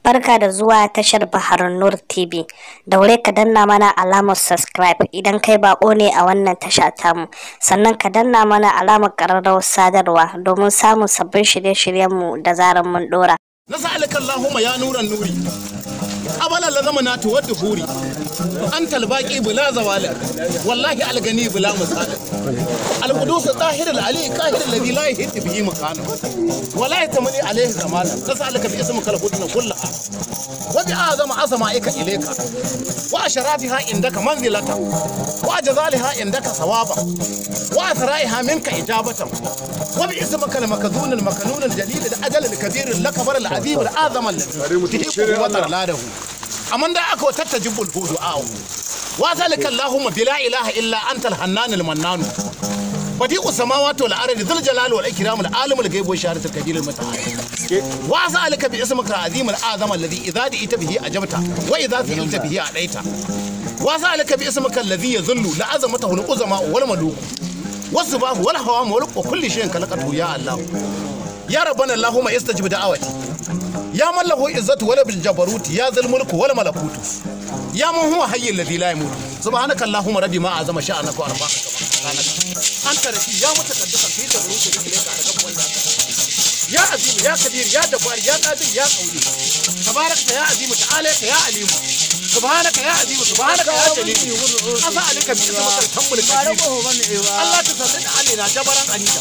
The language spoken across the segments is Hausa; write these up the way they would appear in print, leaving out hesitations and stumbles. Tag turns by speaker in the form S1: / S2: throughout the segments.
S1: Barka da zuwa tashar Baharun Nur TV. Daure ka danna mana alamar subscribe idan kai bako ne a wannan tasha tamu. Sannan ka danna mana alamar ƙararrawar sadarwa domin samun sabbin shirye-shiryenmu da zarar mun dora.
S2: نسألك اللهم يا نور النور قبل الزمنات والدهور أنت الباقي بلا زوال والله الغني بلا مثال القدوس الطاهر العلي القاهر الذي لا يهد به مكانه ولا يتمني عليه زمان نسألك باسمك الحسنى كلها وبأعظم عظمائك إليك وأشرافها عندك منزلة وأجزالها عندك ثوابا وأثرائها منك إجابة وباسمك المكذون المكنون الجليل الأجل الكبير الأكبر العظيم الأعظم الذي تهيبه وترلاده أمن دعاك وتتجب الهود آو وذلك اللهم بلا إله إلا أنت الحنان المنان بديع السماوات والأرض ذو الجلال والإكرام العالم الغيب والشهادة الكبير المتعال وأسألك باسمك العظيم الأعظم الذي إذا دعيت به أجبت وإذا سئلت به أعطيت وأسألك باسمك الذي يذل لعظمته العظماء والملوك والصباح والهوام وكل شيء خلقته يا الله يا ربنا اللهم استجب دعوتي يا من له عزة ولا بالجبروت يا ذا الملك ولا ملكوت يا من هو حي الذي لا يموت سبحانك اللهم ربي ما أعظم شأنك وأرفعك أنت ربي يا متقدسا في جبروت رجليك على يا عظيم يا كبير يا جبار يا قادر يا قوي تبارك يا عظيم تعالى يا عليم سبحانك يا عظيم سبحانك يا جليل أسألك باسمك التم الكبير الله تسلط علينا جبرا عنيدا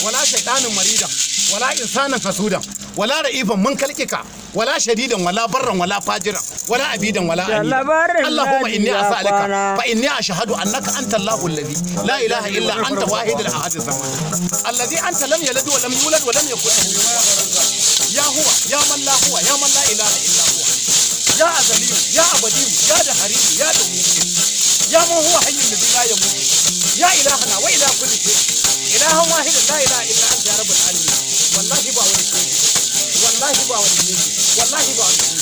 S2: ولا شيطانا مريدا ولا إنسانا فسودا ولا رئيفا من كلكك ولا شديدا ولا برا ولا فاجرا ولا عبيدا ولا عنيدا اللهم إني أسألك فإني أشهد أنك أنت الله الذي لا إله إلا أنت واحد الأحد الصمد الذي أنت لم يلد ولم يولد ولم يكن له يا هو يا من لا هو يا من لا إله إلا هو يا أزلي يا أبدي يا دهري يا دموك يا من هو حي الذي لا يموت يا إلهنا وإله كل شيء إله واحد لا إله إلا أنت يا رب العالمين والله با wani شيء والله با wani شيء والله ba wani شيء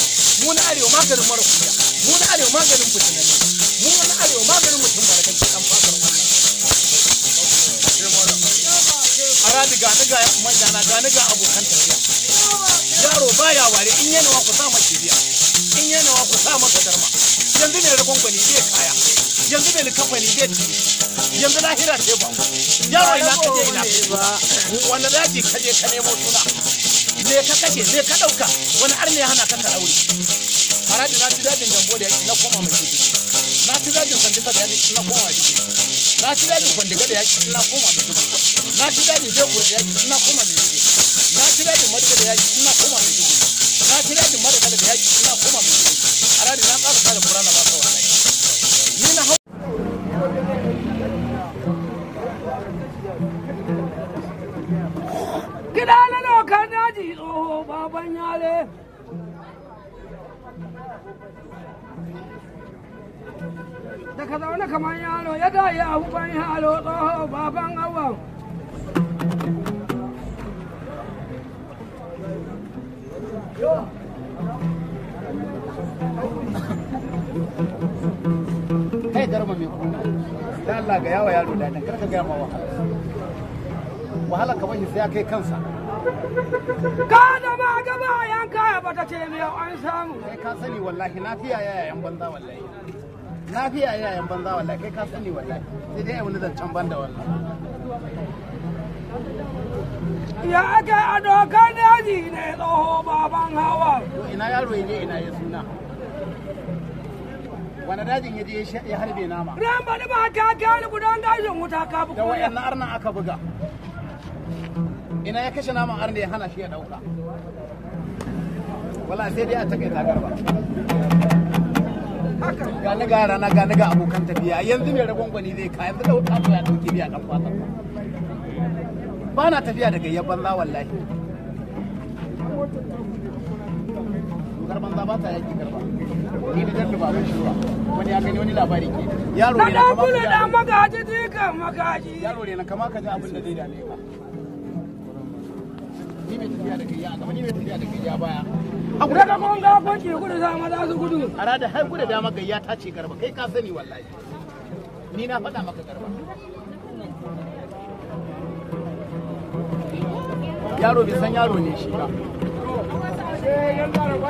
S2: mu na arewa maganin mara kunya mu na arewa maganin fitinanne mu na arewa maganin mutum barakan dan fasar wannan aradi ga ni ga manya na ga ni ga abokan tafiya yaro baya ware in yana wa ku sa maka biya in yana wa ku sa maka darma yanzu ne ragon gwani bai kaya yanzu ne likafani bai ci yanzu lahira ce ba yaro ina kaje ina wani daji kaje ka nemo suna me ka kashe me ka dauka wani arne ya hana ka ka daure aradi na ci dajin gambo da yaki na koma mai ciki na ci dajin sandisa da yaki na koma mai ciki na ci dajin kwandiga da yaki na koma mai ciki na ci dajin jekur da yaki na koma mai ciki na ci dajin madiga da yaki na koma mai ciki na ci dajin madagala da yaki na koma mai ciki aradi na ƙara da kurana ba ka wallahi ni na hau
S3: Gida na dokar daji tsoho baban yale. Daga zaune kamar yaro ya da ya huban yaro tsoho baban awa.
S2: Kai garba mai kuna da Allah ga yawa yaro da dan karka ga ma wahala wahala ka bashi sai ya kai kansa
S3: Ka da ba gaba yanka ya bata ce mai an samu.
S2: Kai ka sani wallahi na fiya yayan banza wallahi na fiya yayan banza wallahi kai ka sani wallahi sai dai wani zancen banda wallahi
S3: Ya aka a dokar daji ne tsoho baban hawa.
S2: To ina yaro yaje ina ya suna wani dajin yaje ya harbe nama
S3: Ran bani ba ta kyali gudan dajin wuta ka bu
S2: da wayannan arna aka buga ina ya kashe naman arna ya hana shi ya dauka wala sai dai a takaita garba ga ni ga rana ga ni ga abokan tafiya yanzu mai ragon gwani zai ka yanzu da wuta ya dauki biya dan fata ba na tafiya da gayyar banza wallahi dokar banza ba ta yaki garba ni da dallu baban shura wani ya gani wani labari ke yaro
S3: Na
S2: ne na
S3: dan
S2: kama
S3: kula
S2: ka
S3: da
S2: ji
S3: magaji jikan magaji.
S2: yaro ne na kama ka ji abin da zai dame ka ni mai tafiya da gayya a gaba ni mai tafiya da gayya baya
S3: Daga kun ga kwanci gudu sa maza su gudu.
S2: a rada har gudu dama gayya ta ce garba kai ka sani wallahi ni na faɗa maka garba yaro bai san yaro ne shi ba.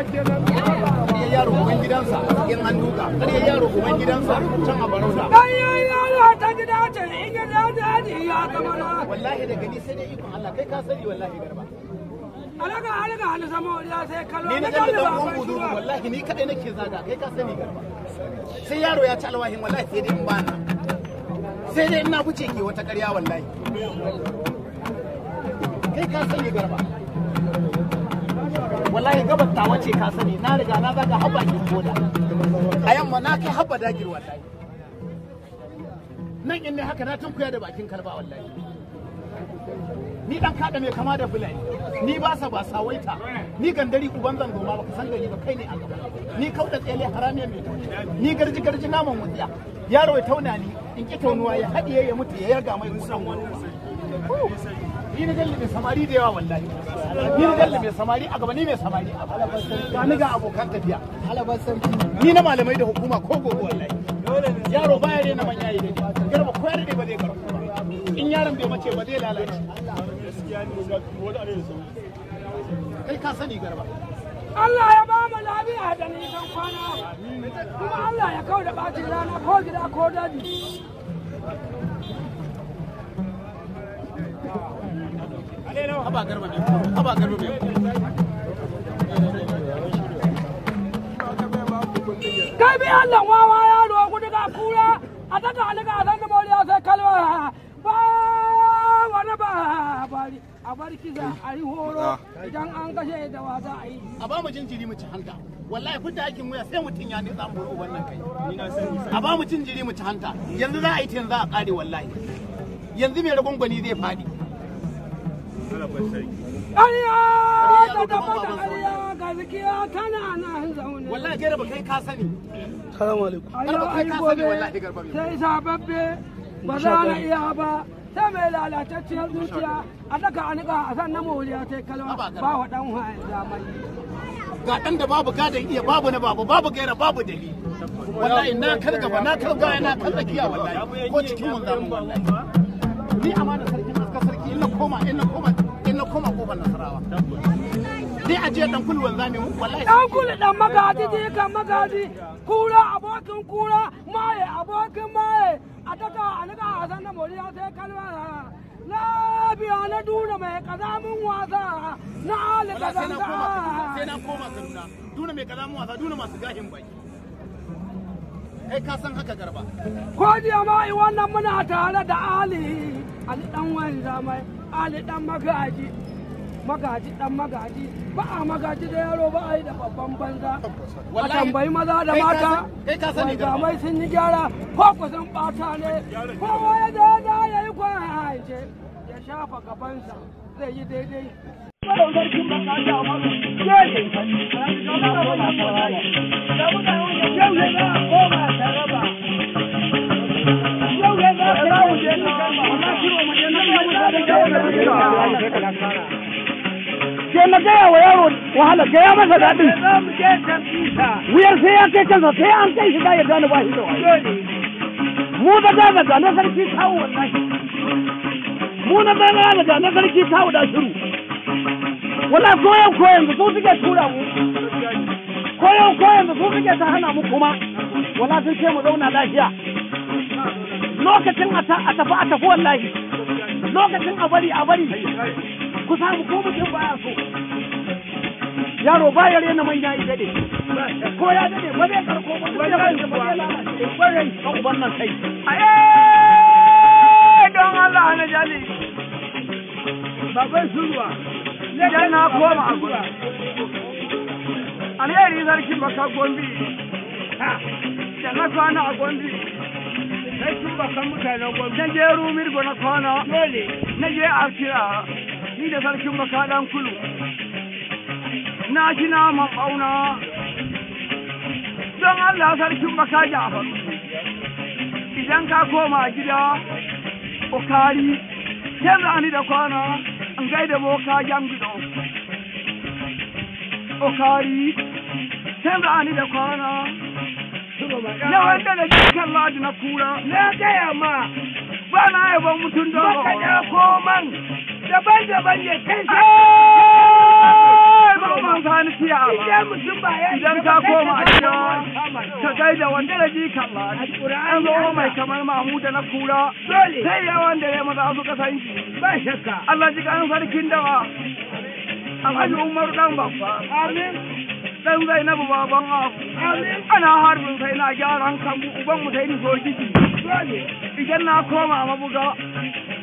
S2: Ƙaryar yaro uban gidansa in an duka, ƙaryar yaro uban gidansa can a barauta.
S3: Ɗanyen yaro ta gida ce in ya daji ya zama na.
S2: Wallahi daga ni sai dai ikon Allah, kai ka sani wallahi garba.
S3: Alaga alaga hali sama wani sai kalwa.
S2: Ni na jalli dan uwan buduru wallahi ni kadai nake zaga, kai ka sani garba. Sai yaro ya ci alwahin wallahi sai dai in bana. Sai dai ina buce ke wata ƙarya wallahi. Kai ka sani garba. Wallahi gabar tawa ce ka sani, na riga na zaga har bakin boda. A yamma na kai habba dagir wallahi. Nan in ne haka na tunkuya da bakin kalba wallahi. Ni dan kada mai kama da fulani, ni ba sa ba sawaita, ni gandari uban zangoma baka san gari ba kai ne a gaba. Ni kauda tsele haramiya mai tauni, ni garji garji naman wutsiya. Yaro ya tauna ni in ki taunuwa ya haɗiye ya mutu ya yarga mai kusan wannan. Ni na jalli mai samari da yawa wallahi. Ni na jalli mai samari a gaba, ni mai samari a gaba. Ga ni ga abokan tafiya. Ni na malamai da hukuma ko gobe wallahi. Yaro baya rena manya yi dai. Garba ko ya dade ba zai karɓo ba. In yaron bai mace ba zai lalace. Kai ka sani garba.
S3: Allah ya ba mu lafiya da nisan kwana. Kuma Allah ya kau da bacin rana ko gida ko daji.
S2: Haba garba mai haba garba mai.
S3: Kai bi Allah wawa yaro gudu ga kura a daga alga a zan moriya sai kalwa ba wani ba bari a bar kiza a yi horo idan an kashe da wa za a yi.
S2: A ba mu jinjiri mu ci hanta. Wallahi fita aikin wuya sai mutum ya nitsa mu wannan kai. A ba mu jinjiri mu ci hanta. Yanzu za a yi ta yanzu a kare wallahi. Yanzu mai ragon gwani zai fadi.
S3: Ƙarya ta tabbata ƙarya gaskiya tana nan zaune.
S2: Wallahi garba kai ka sani.
S4: Salamu alaikum.
S2: Garba kai ka sani wallahi garba.
S3: Sai sababbe ba za na iya ba sai mai lalatacciyar zuciya a daka a niƙa a san na moriya sai kalma ba wa ɗan wayan zamani.
S2: Ga ɗan da babu gadon iya babu na babu babu gaira babu dalili. Wallahi na kar gaba na kar gaya na kar tsakiya wallahi ko cikin wanzamin wallahi. Ni amana sarkin aska sarki in na koma in na koma in na koma kofar nasarawa. Ni ajiye dan kulu wanzami wallahi.
S3: Dan kulu dan magaji jikan magaji kura abokin kura maye abokin maye a daka a niƙa a san na moriya sai kalma. Labiya na duna mai kazamin wasa na ali
S2: Wallahi sai na koma Kaduna, sai
S3: kazanga.
S2: na koma Kaduna. Duna mai kazamin wasa duna masu gahin baki. Kai ka san haka garba.
S3: Ko jiya ma i wannan muna tare da Ali, Ali dan wanzamai, Ali dan magaji. Magaji dan magaji, ba a magaji da yaro ba a yi da babban banza. A
S2: Wallahi,
S3: tambayi maza da
S2: kai ka
S3: mata,
S2: kai ka sani garba.
S3: wanzamai sun yi gyara ko ku sun ɓata ne, kowa ya da da ya yi kwance ya shafa gabansa zai yi daidai.
S4: Sai na gaya wa yaro wahala gaya masa daɗin. Wuyar sai ya kai kansa sai an kai shi za ya gane ba shi da wayo. Mu da gaza na sarki kawo wallahi. Mu na gaza na sarki kawo da shiru. Wallahi koyan koyan su suke tura mu. Koyan koyan su suke ta hana mu kuma. Wallahi sun ce mu zauna lafiya. Lokacin a tafi a tafi wallahi. Lokacin a bari a bari. Ku samu ko mutum baya so. Yaro baya rena manya ya dade. Ko ya dade ba zai karko ba zai bari ba zai lalace. Kan uban nan kai.
S3: Don Allah na jali. Baban surwa. Ne na koma a gura. Alheri sarkin baka gombi. Da na kwana a gombi. Sarkin bakan mutanen gombi. Na je rumir na kwana. Na je akira. Ni da sarkin baka dan kulu. Na ji naman ɓauna. Don Allah sarkin baka Jafar. Idan ka koma gida, Okari, sai ni da kwana, in gaida boka jamgido. Okari, sai ni da kwana. Na wanda da jikan ladi na kura. Na gaya ma, ba na yaban mutum don. Maka da koman, daban-daban ne kai. Mamman Sani Ciyama. Idan ka koma a gida ka gaida wanda da ji kalla. An zo mai kamar Mamuda na kura. Sai yawan da ya maza su kasan shi. Allah ji kan sarkin dawa. Alhaji Umaru dan babba. Amin. Dan Zainabu baban Abu. Amin. Ana harbin sai na gyaran kambu uban mu sai ni so kiki. Idan na koma mabuga.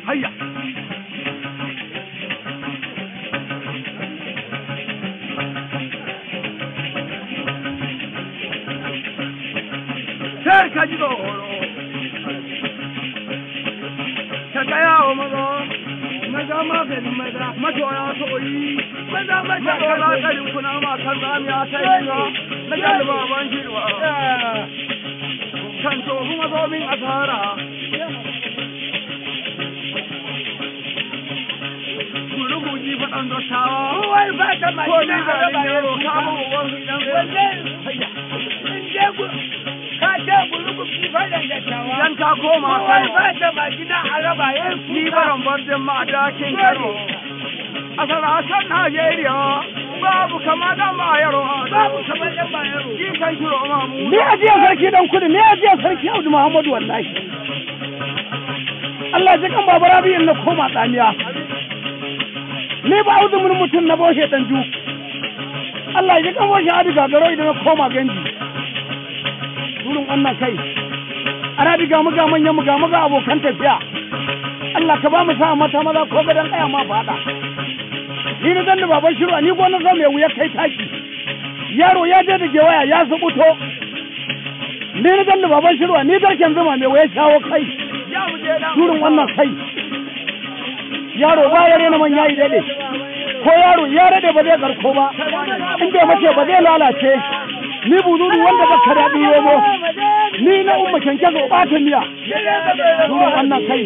S3: Hayya. Sai ka ji tsoro. Ka gaya wa maza. Maza maganin maza. Masoya soyi. Maza maza karin kuna ma kan zamiya ta yi ba. Na kalba ban shirwa. Kan tofi mazomin asara. Guruguji faɗan dottawa. Ko ni garin yaro kama uban su idan Idan ka koma Kano, ni baran bardin ma dakin Kano. A sarakan Najeriya babu kama dan Bayero. Babu kama dan Bayero. Jikan shiro mamu.
S4: Ni ajiyar sarki dan kudu, ni ajiyar sarki Audu Muhammadu wallahi. Allah ji kan Baba Rabi'in na koma tsamiya. Ni ba Audu mun mutum na boshe dan ju. Allah ji kan boshe Adu gagaro idan na koma ganji. Durin wannan kai. Ana diga mu ga manyan mu ga mu ga abokan tafiya. Allah ka ba mu sa mata maza ko gadan kaya ma fada. Ni na danna baban shiru ni gona zo mai wuya kai taki. Yaro ya je da gewaya ya zubuto. Ni na danna baban shiru ni garken zuma mai wuya shawo kai. Durin wannan kai. Yaro ba ya rena manya yi dade. Ko yaro ya rade ba zai karko ba. In bai mace ba zai lalace. Ni buzuru wanda baka daɗi yomo. Ni na umma kyanke zo ɓata miya. Durin wannan kai.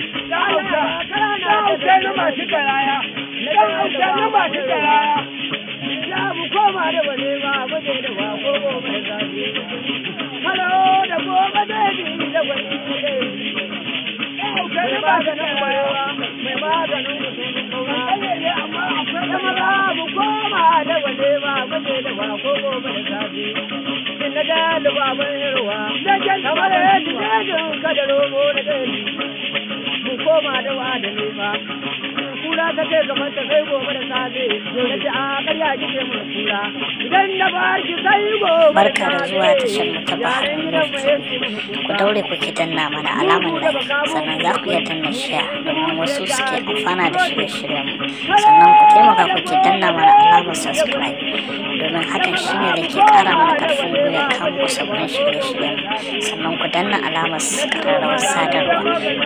S1: Barka da zuwa tashar mu ta Bahar Nur TV. Ku daure kuke danna mana alamar like, sannan za ku iya danna share domin wasu suke amfana da shirye-shiryen mu. Sannan ku taimaka kuke danna mana alamar subscribe domin hakan shine da ke kara mana karfin gwiwa kawo muku sabbin shirye-shiryen mu. Sannan ku danna alamar kararrawar sadarwa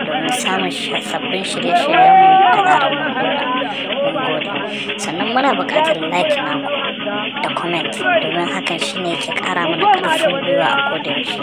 S1: domin samun sabbin shirye-shiryen mu da zarar mun dora. Mun gode. Sannan muna buƙatar like naku da comment domin hakan shine ke kara mana karfin gwiwa a koda yaushe.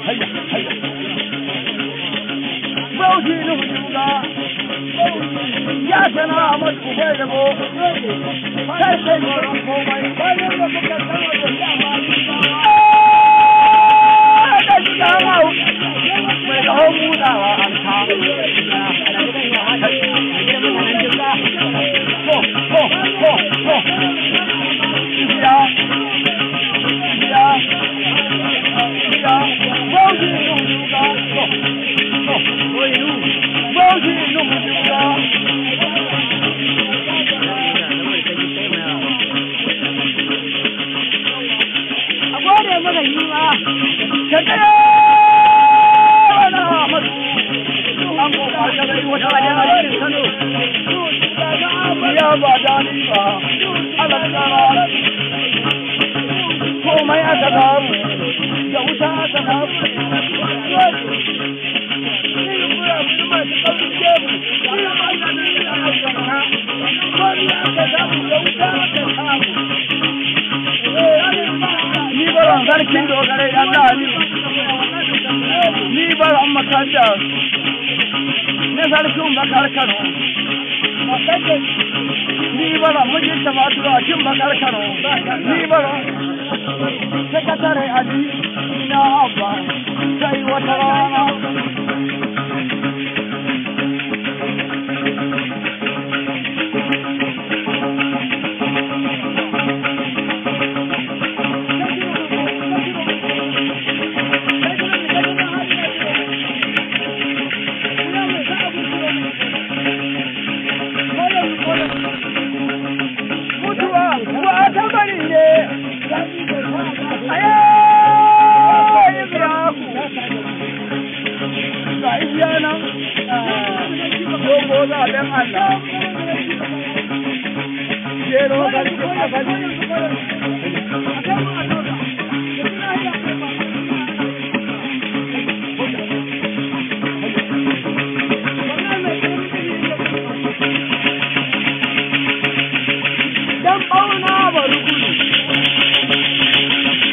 S3: Hayya, hayya. Bauchi na hujuga. Ya sana Ahmad Ubai Rabo, sai sai tsoron komai. Da shi da hau, mai kahon buɗawa an ta. Ho, ho, ho, ho. Ya, ya, ya. Bauchi nuka, ho, ho. Bauchi nuka.
S4: A gode maka yi ma.
S3: Ya ba dani ba, alakara komai aka samu, da wuta aka samu. Ni baran sarkin dogare dan lani, ni baran makanta, ne sarkin bakar Kano. Ni baran mijin tamaturu a cin bakar Kano, ni baran sakatare Ali na Abba, sai wata rana. Mutuwa wa ta bari ne, ayo Ibraku, ga isiya nan, dogo zaben Allah, jero sarkin asali.
S4: Dan ɓauna bari gudu.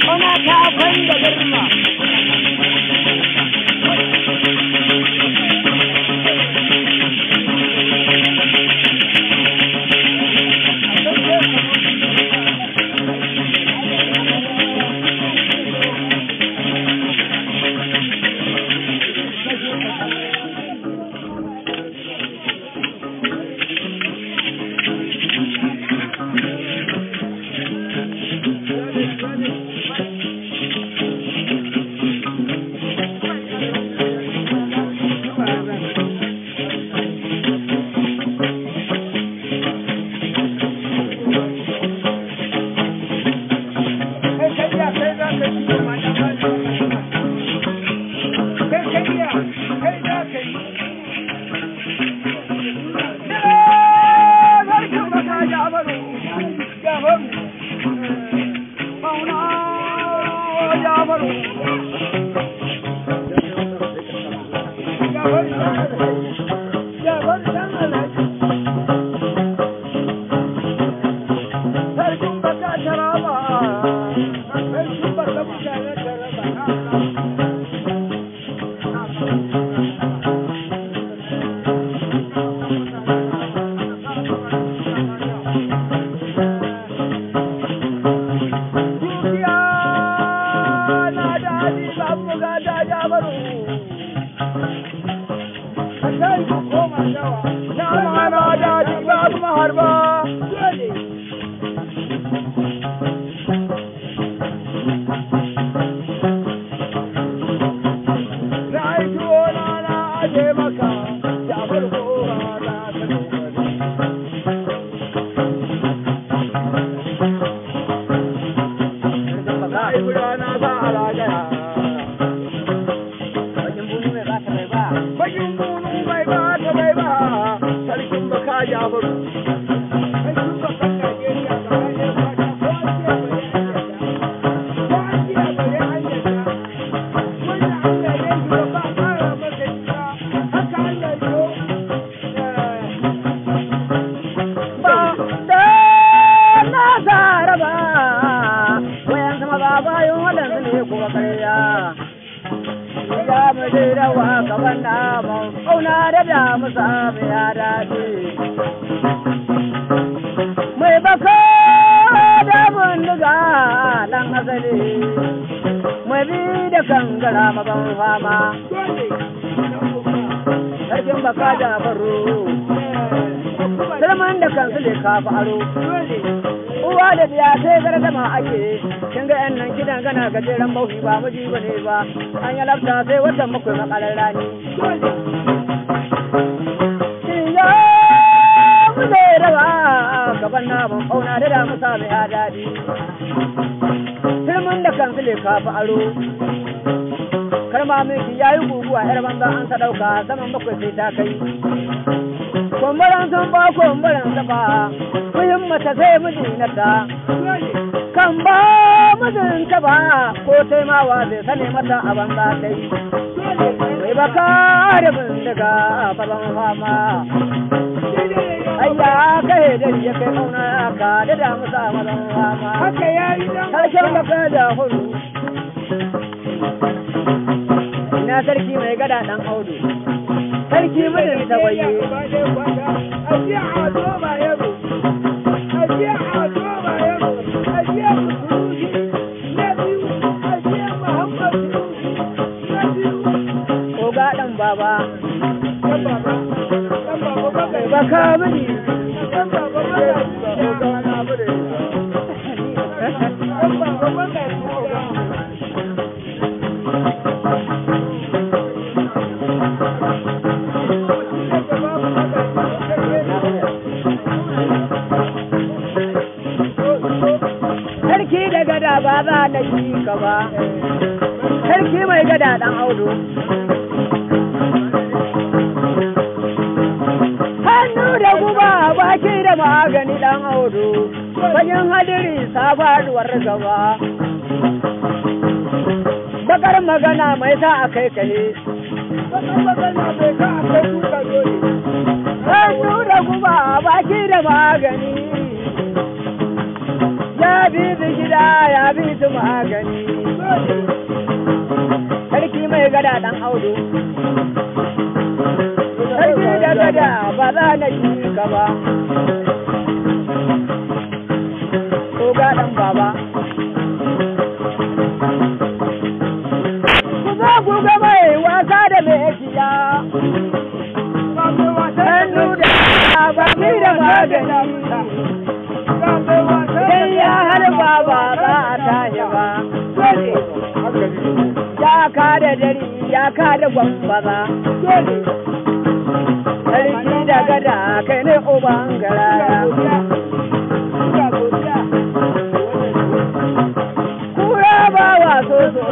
S4: Ɓauna ta banda garma. mu je rawa gaban naman ƙauna da damusa mai ya dace. Mai baka da bindiga ɗan asali, mai bi da kangara mazan fama. Sarkin baka da baro, salman da kansu le kafa aro. Uwa da biya sai gardama ake, kin ga yan nan kidan gana gajeren bauhi ba miji ba ne ba, an yi lafta sai watan makwai makalar rani. Ya mu zai rawa gaban naman ƙauna da damusa mai ya daɗi. Turmin da kansu le kafa aro. Karma miki ya yi guguwa yar banza an ta ɗauka saman bakwai sai ta kai. Kwambaran sun ba kwambaran ba, muhimmata sai mijinata. Kan ba mijinta ba ko taimawa zai sane mata a banza ta yi. Mai baka da bindiga baban fama. Ayya kai da ya kai kauna ka da damusa mazan fama.
S3: Haka ya yi dan
S4: Sarkin baka da huru. Ina sarki mai gada dan audu. Sarki mijin tagwaye.
S3: Ajiya a doba yaro. Ajiya a doba yaro. Ajiya Musulunci na biyu. Ajiya Muhammad na biyu.
S4: Oga dan baba.
S3: Dan baba. Dan baba baka.
S4: Baka miji.
S3: Dan baba baka. Dan baba baka.
S4: Sarki da gada ba za na yi ka ba. Sarki mai gada dan audu. Hannu da guba baki da magani dan audu. Bakin hadiri sabaduwar gaba. Bakar magana mai sa a kai kare.
S3: Bakar magana mai sa a kai duka dole.
S4: Hannu da guba baki da magani. Ya bi su gida ya bi su magani. Sarki mai gada dan audu. Sarki da gada ba za na yi ka ba. Ko gadan baba. Ku zo ku ga mai wasa da mai siya. Hannu da baki da magani. Sai ya harba ba za a tashi ba. Ya ka da dari ya ka da gwambaza. Sarki da gada kai ne uban garaya. Kura ba wa so so.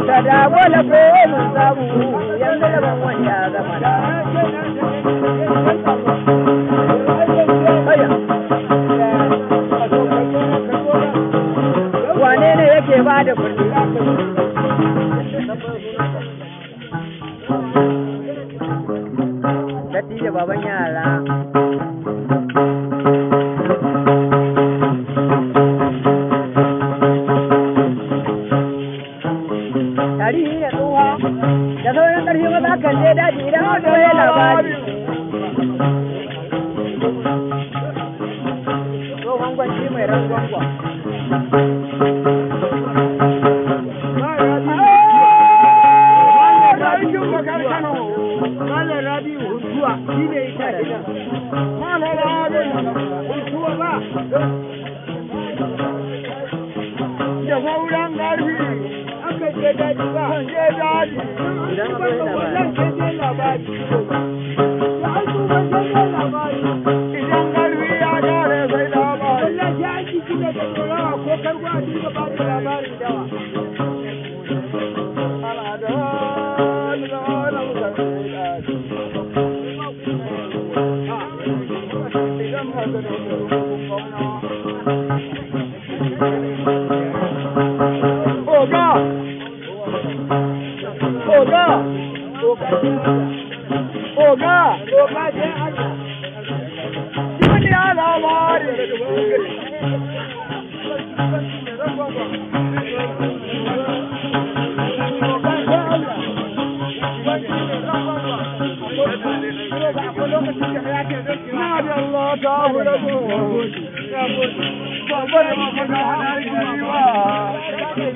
S4: Ta dagola ko mun samu yanzu da ban wani ya zama da. Haya. Wane ne yake ba da kuɗi? Dattijo baban yara. Tarihi da tsoha da sauran ƙarfi maza kan je daji idan an zo ya labari. Tsohon gwanci mai rangwangwa.
S3: Da sauran ƙarfi aka je daji ba je daji wannan ke je labari da an tuba je labari idan ƙarfi ya kare sai labari wallahi ya aiki kina da tsorawa ko kargo a dinga ba da labarin dawa ana da idan ba da Oga! Oga! Oga! Oga je Allah! Duniya labari! Allah ta hura babar mafaka na gari ba.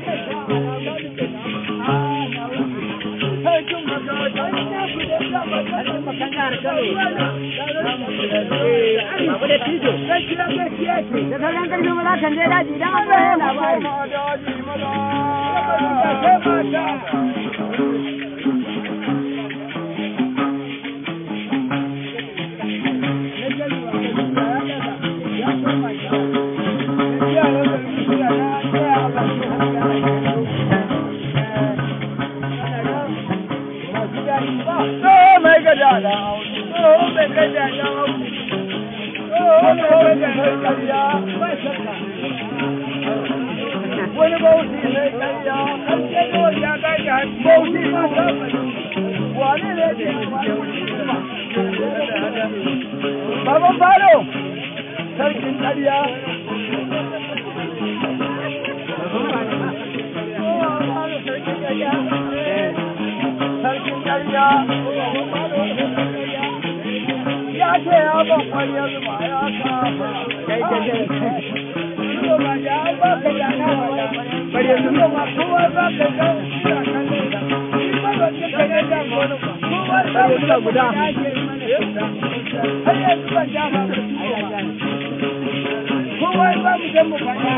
S3: Baban Faro, sarkin ƙarya. Sarkin ƙarya. Ya ce ya ban ƙwarya zuma ya kafa. Kai kai kai. Ba ya ba ka ya na bari yanzu ba kowa ba ka ga shi a kallon da. Shi ba ba ka ga da wani ba. Kowa ba ka guda. Har yanzu ban ja ba. Kowa ba mu dan mu faɗa.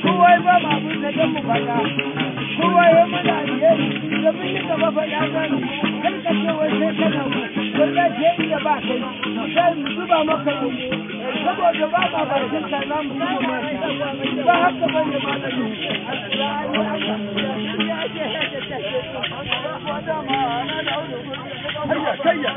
S3: Kowa ba mu abin da dan mu faɗa. Kowa ya mana alheri da mun yi gaba faɗa gano. Kar ka ce wai sai kana mu. Wallahi sai inda ba kai. Sai mu zuba maka ido. Saboda ba ma bakin ka za mu zuba maka. Ba haka bane ma da ni. Hayya kayya.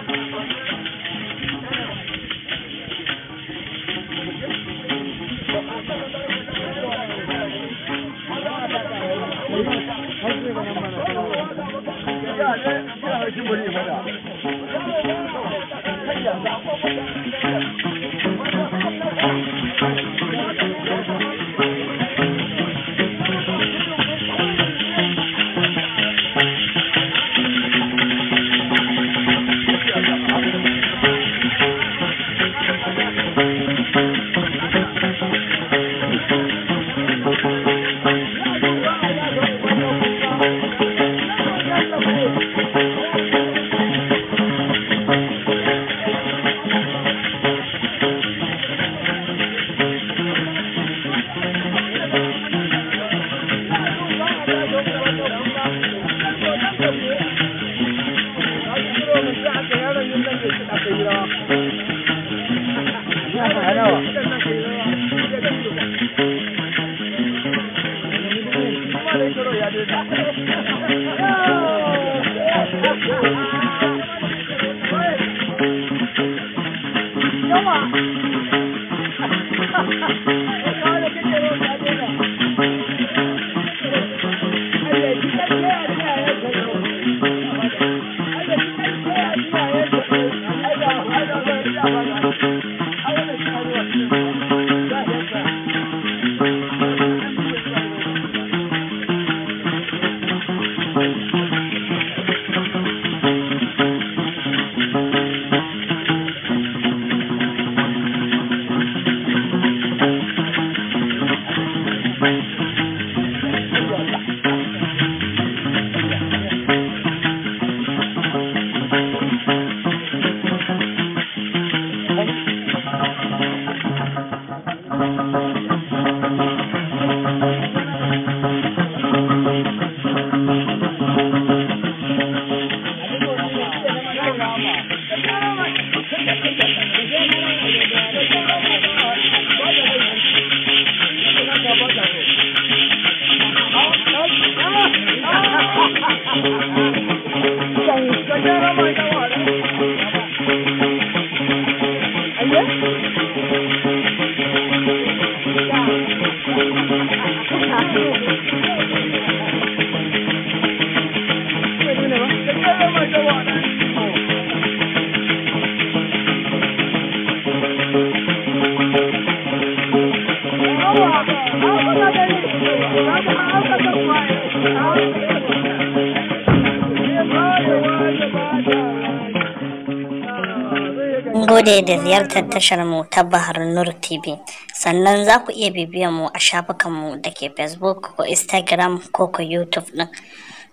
S1: Mun gode da ziyartar tashar mu ta Bahar Nur TV. Sannan za ku iya bibiyan mu a shafukan mu da ke Facebook ko Instagram ko YouTube din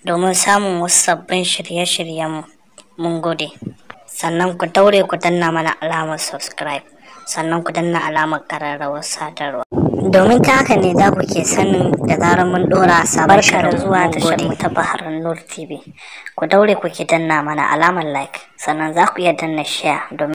S1: domin samun wasu sabbin shirye-shiryen mu. Mun gode. Sannan ku daure ku danna mana alamar subscribe. Sannan ku danna alamar ƙararrawar sadarwa. Domin ta haka ne za ku ke sanin da zarar mun dora sabon shirin zuwa tashar mu ta Bahar Nur TV. Ku daure ku ke danna mana alamar like, sannan za ku iya danna share domin